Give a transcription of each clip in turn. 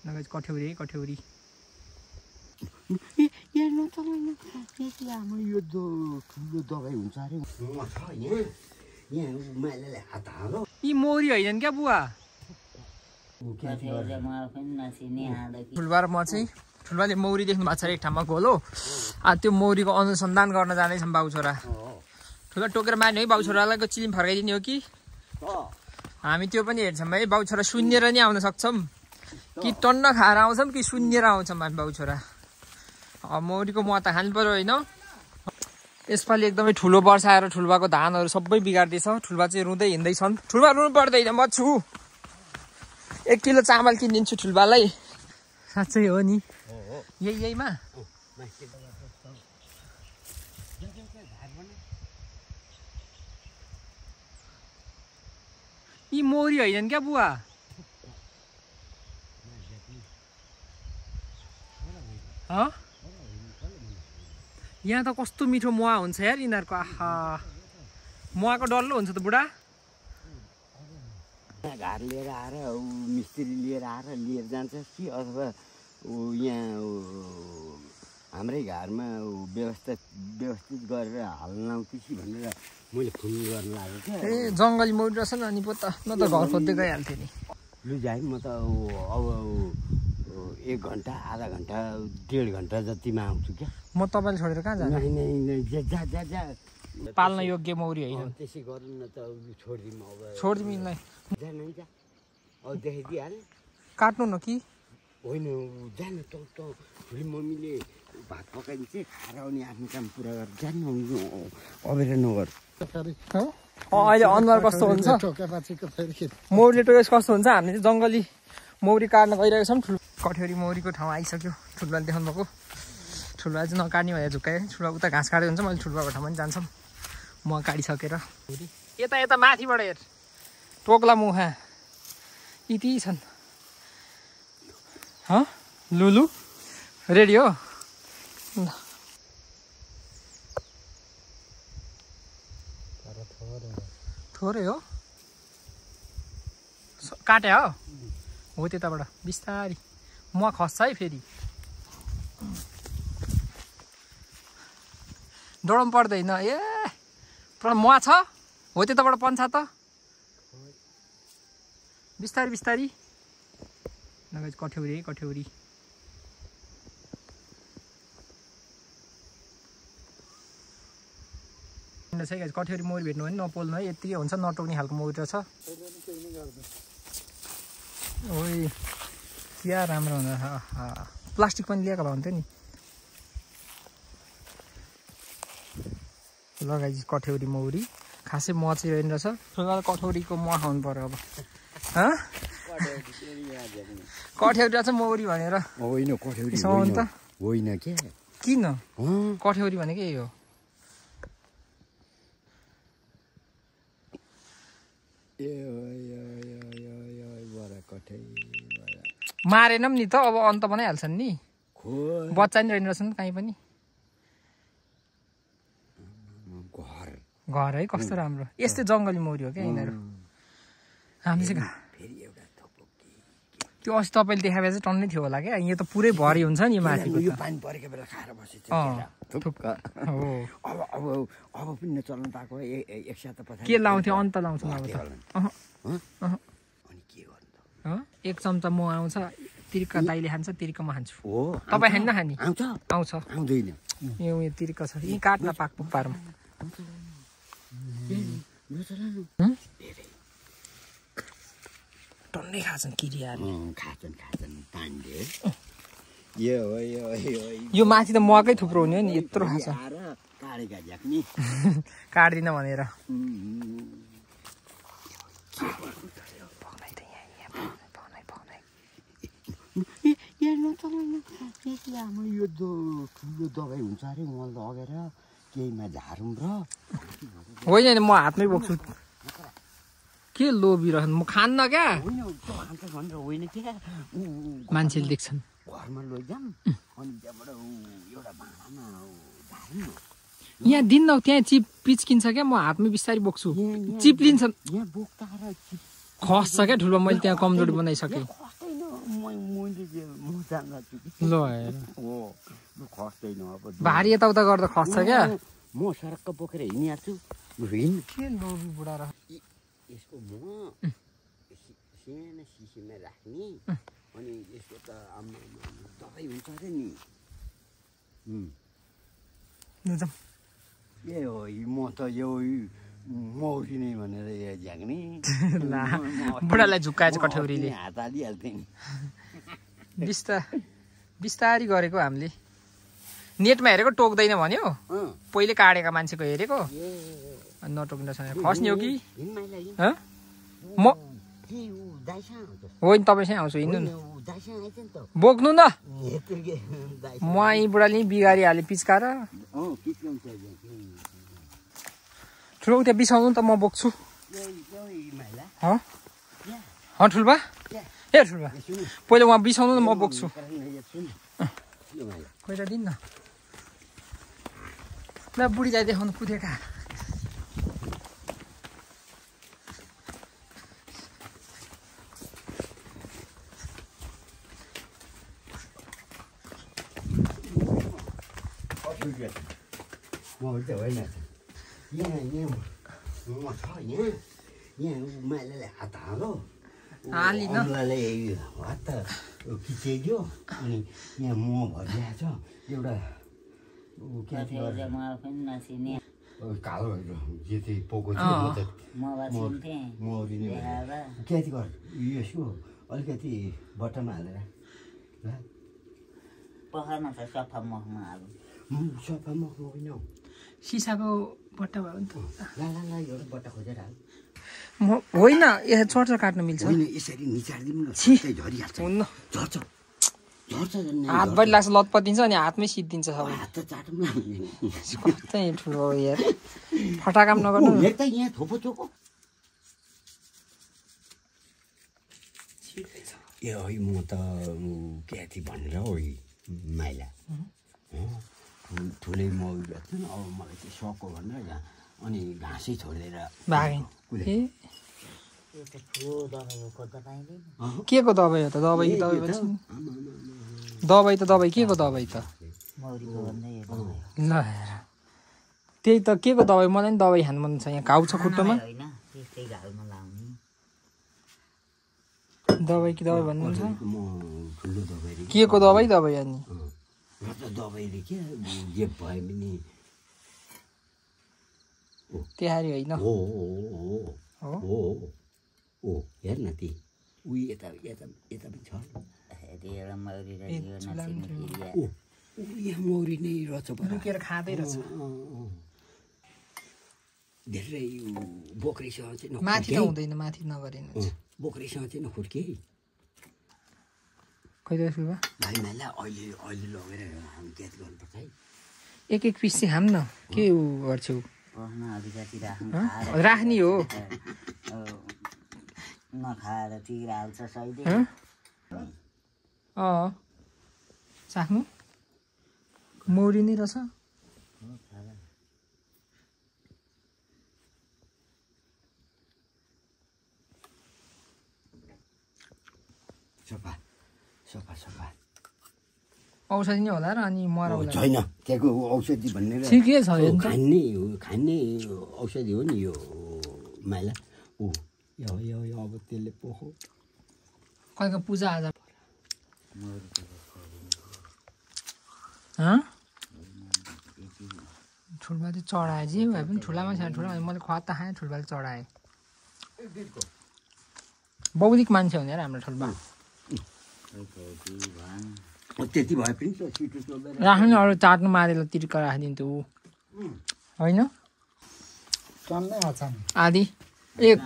नगाइज कठ्यौरी है कठ्यौरी यहाँ नचलाइन हाम्रो यो ठुलो दबाई हुन्छ अरे यहाँ माइलाले हात हालो यी मौरी हैन क्या बुवा ठुलबा र म चाहिँ ठुलबाले मौरी देख्नु भएको छ एक ठाउँमा गोलो त्यो मौरीको अनुसन्धान गर्न जाँदैछौँ बाउ छोरा ठुलो टोकेर मार्ने है बाउ छोरालाई चिलिम फर्काइदिने हो कि हामी त्यो पनि हेर्छौँ है बाउ छोरा सुन्नेर नि आउन सक्छौँ कि टन्न खाएर आउँछौँ कि सुन्नेर आउँछौँ हामी बाउ छोरा मौरीको मह त खानु पर्यो होइन यसपालि एकदमै ठुलो वर्षा आएर ठुलबाको धानहरू सबै बिगार्दैछ ठुलबा चाहिँ रुँदै हिँड्दैछन् ठुलबा रुनु पर्दैन म छु 1 किलो चामल किनिदिन्छु ठुलबालाई साँच्चै हो नि यहीमा यी मौरी हैन क्या बुवा यहाँ त कस्तो मिठो मुवा हुन्छ यार यिनीहरूको आहा मुवाको डल्लो हुन्छ त बुढा घर लिएर आएर मिस्त्री लिएर आएर लिएर जान्छ कि अथवा यहाँ हाम्रै घरमा व्यवस्थित गरेर हाल्न कि भनेर मैले फोन गर्न लागेको थिएँ ए जङ्गली मौरी रहेछ नि अनि पो त न त घर खोज्दै गइहाल्थेँ नि लु जाए म त अब 1 घन्टा आधा घन्टा 1.5 घन्टा जतिमा आउँछु क्या म तपाईँले छोडेर कहाँ जानु जा पाल्न योग्य मौरी होइन त्यसै गरौँ न त छोडिदिउँ अब छोडिदिउँ यिनलाई जान जा अब देखाइदिइहाल्ने काट्नु न कि होइन जान त ठुली मम्मीले भात पकाइदिन्छ खाएर आउने आफ्नो काम पुरा गरेर जानु अबेर नगर अहिले अनुहार कस्तो हुन्छ मौरीले टोकेस कस्तो हुन्छ हामीले चाहिँ जङ्गली मौरी काट्न गइरहेको छौँ ठुलो कठ्यौरी मौरीको ठाउँ आइसक्यो ठुलबाले देखाउनु भएको ठुलबा चाहिँ नकाट्ने भनेर झुक्कायो ठुलबा उता घाँस काटेको हुन्छ मैले ठुलबाको ठाउँमा पनि जान्छौँ म काटिसकेर यता माथिबाट हेर टोक्ला मुखा यति छन् लुलु रेडी हो थोरै हो काटे हो त्यताबाट बिस्तारी म खस्छ है फेरि डरम पर्दैन ए मह छ हो त्यताबाट पन्छा त बिस्तारी बिस्तारी नगाइज कठ्यौरी है कठ्यौरी कठ्यौरी मौरी भेट्नु भने नपोल्नु है यत्तिकै हुन्छ नटोक्ने खालको मौरी रहेछ ओइ क्या राम्रो हुँदा प्लास्टिक पनि लिएको भए हुन्थ्यो नि लगाइ कठ्यौरी मौरी खासै मह चाहिँ रहेन रहेछ कठौरीको मह खाउनु पर्यो अब कठ्यौरी रहेछ मौरी भनेर होइन कठ्यौरी त होइन के किन कठ्यौरी भनेको यही हो मारेन नि त अब अन्त बनाइहाल्छन् नि बच्चा नि रहेन रहेछन् कहीँ पनि घर है कस्तो राम्रो यस्तै जङ्गली मौरी हो क्या यिनीहरू हामी चाहिँ त्यो अस्ति तपाईँले देखाए चाहिँ टन्नै थियो होला क्या यहाँ त पुरै भरि हुन्छ नि माथिको यो पानी परेको बेला खाएर बसेछ अब पनि नचल्न पाएको एक साथ के लाउँथ्यो अन्त लाउँछ अब त अनि के गर्नु एक चम्चा म आउँछ तिर्का दाइले खान्छ तिर्का म खान्छु हो तपाईँ खान्न खाने आउँछ आउँदैन यो तिर्का छ यी काट्न पाक्नु पारौँ टन्नै खाछन् किरियाहरू खाछन् पानीले यो माथि त मकै थुप्रो हुने हो नि यत्रो खान्छ काट्दिन भनेर यो ठुलो दबाई हुन्छ अरे मल लगेर केहीमा झारौँ र होइन म हातमै बोक्छु के लोभिरहन् म खान्न क्या होइन मान्छेले देख्छन् घरमा लैजाऊँ अनि त्यहाँबाट एउटा भाँडामा झारौँ यहाँ दिन्न त्यहाँ चिप पिच्किन्छ क्या म हातमै बिस्तारै बोक्छु चिप लिन्छ खस्छ क्या ठुलो मैले त्यहाँ कमजोरी बनाइसकेँ ल हेर हो खस्दैन अब भारी यताउता गर्दा खस्छ क्या म सडक बोकेर हिँडिहाल्छु हिँड के लोभी बुढा र यसको म सानो सिसीमा राख्ने अनि यसको त दबाई हुन्छ अरे नि ए हो म त यो मौरी नै भनेर झ्याग्ने बुढालाई झुक्काएछ कठौरीले हात हालिहाल्थेँ नि बिस्तारी गरेको हामीले नेटमा हेरेको टोक्दैन भन्यो पहिले काटेका मान्छेको हेरेको नटोक्न छैन खस्ने हो कि म होइन तपाईँसँग आउँछु हिँड्नु न बोक्नु न म यहीँ बुढाले बिगारिहालेँ पिच्काएर ठुलो त्यहाँ बिसाउनु नि त म बोक्छु ठुल्बा ए ठुल्बा पहिला उहाँ बिसाउनु न म बोक्छु पहिला दिन्न ल बुढी जाइ देखाउनु कुदेका होइन यहाँ माइलाले हात हालो अमलाले हात खिचाइदियो अनि यहाँ म भरिरहेको छ एउटा कालो जे चाहिँ पोको थियो मौरी नै के गर यसको अलिकति बट्टामा हालेर पखारमा छ सफा मखमा हाल्नु सफा मख होइन सिसाको बट्टा भयो नि त ल एउटा बट्टा खोजेर हाल होइन यहाँ चर्च काट्न मिल्छ यसरी निचारिदिउँ न झरिहाल्छ हुन्न झर्छ हातभरि लाग्छ लतपतिन्छ अनि हातमै सिद्धिन्छ सबै हात त चाटौँ कस्तै ठुलो यार फटाकाम नगर्नु यहाँ थोपो चोको ए है म त के थिएँ भनेर हो माइला ठुलै मौरी थियो नि अब मलाई चाहिँ सको भनेर अनि घाँसै छोडेर के को दबाई हो त दबाई के दबाई भन्छ दबाई त दबाई के को दबाई त ल हेर त्यही त के को दबाई मलाई नि दबाई खानु मन छ यहाँ घाउ छ खुट्टोमा दबाई कि दबाई भन्नुहुन्छ के को दबाई दबाई अनि दबाईले के जे भयो भने तिहारी होइन हो हेर न ती उही यता पनि छ यहाँ मौरी नै रहेछ लुकेर खाँदै रहेछ धेरै बोक्रीसँग चाहिँ माथि त हुँदैन माथि नगरेन बोक्रीसँग चाहिँ नखुर्के खै त सुबा भाइ माइला अहिले लगेर हामी क्याच गर्नुपर्छ है एक पिस चाहिँ खाम न के उ गर्छौ राख्ने हो नखाएर तिरा हाल्छ सहिले चाख्नु मौरी नै रहेछ सफा औषधि नै होला र अनि मर छैन त्यहाँको औषधि भन्ने ठिकै छ खाने औषधि हो नि यो माइला अब त्यसले पोखो कहिलेको पूजा आजा ठुल्बाले चढाए जे भए पनि ठुलामा छैन ठुला मैले खुवा त खाएँ ठुल्बाले चढाएँ बौद्धिक मान्छे हो नि यार हाम्रो ठुल्बा त्यति भए पनि राख्नु अरू चाट्नु मारेर तिर्का राखिदिन्थ्यो ऊ होइन आधी एक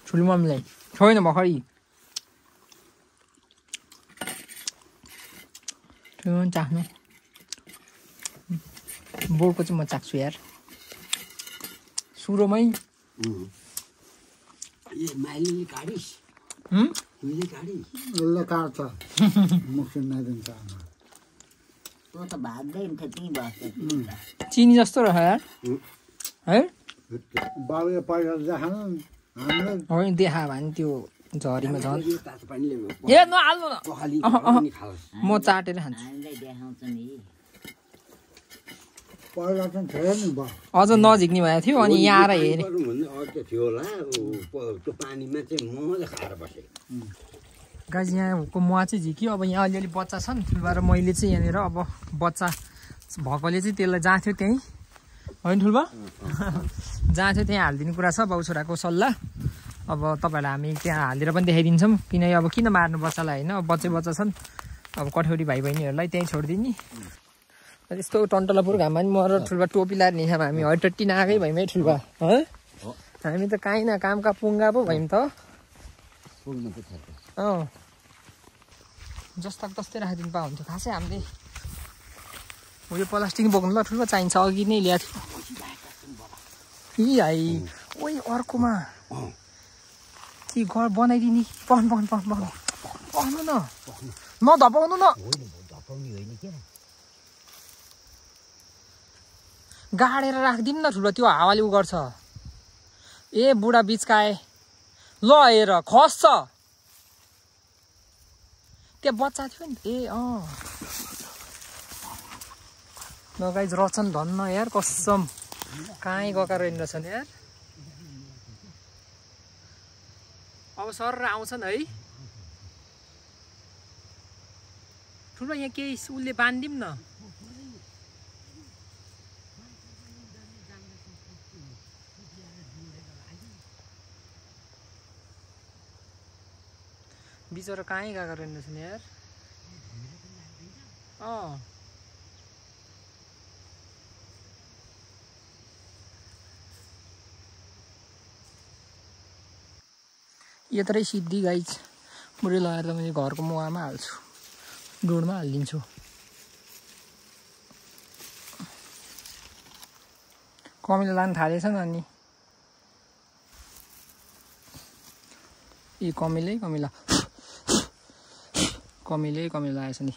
ठुलो मम्मीलाई छोइन भर्खरै ठुलो चाख्नु बोर्डको चाहिँ म चाख्छु यार सुरुमै चिनी जस्तो रह यार है होइन देखा भने त्यो झरीमा झन् यो तातो पानीले ए नहाल्नु न पखाली पनि खाओस् म चाटेर खान्छु हामीलाई देखाउँछ नि पहिला चाहिँ थियो नि भयो अझ नजिक्ने भएको थियो अनि यहाँ आएर हेरेँ भन्ने अर्थ थियो होला त्यो पानीमा चाहिँ मजा खाएर बसेँ गाइस यहाँको मुवा चाहिँ झिक्यो अब यहाँ अलिअलि बच्चा छन् ठुलबा र मैले चाहिँ यहाँनिर अब बच्चा भएकोले चाहिँ त्यसलाई जहाँ थियो त्यहीँ होइन ठुलबा जहाँ थियो त्यहाँ हालिदिने कुरा छ बाउ छोराको सल्लाह अब तपाईँहरूलाई हामी त्यहाँ हालेर पनि देखाइदिन्छौँ किनकि अब किन मार्नु बच्चालाई होइन अब बच्चा छन् अब कठौरी भाइ बहिनीहरूलाई त्यहीँ छोडिदिने यस्तो टन्टलापुर घाममा नि म र ठुलबा टोपी लाएर हिँड्छौँ हामी हैटट्टी नआएकै भयौँ है ठुलबा है हामी त काहीँ न कामका पुङ्गा पो भयौँ त अँ जस्ताको तस्तै राखिदिनु पा हुन्थ्यो खासै हामीले यो प्लास्टिक बोक्नु ल ठुलो चाहिन्छ अघि नै ल्याएको थियो यी है ओइ अर्कोमा के घर बनाइदिने पहनु न नधपाउनु न गाडेर राखिदिउँ न ठुलो त्यो हावाले उ गर्छ ए बुढा बिचकाए ल हेर खस्छ त्यहाँ बच्चा थियो नि ए नगाइज रचन धन्न यार कसम कहीँ गएका रहेछन् यार अब सर आउँछन् है ठुलो यहाँ केही उसले बाँधिदिउँ न बिचरा कहीँ गएका रहेछन् यार यत्रै सिद्धि गाइज बुढी लगाएर त मैले घरको मुवामा हाल्छु डोडमा हालिदिन्छु कमिलो लान थालेछ नि अनि कमिलै कमिला आएछ नि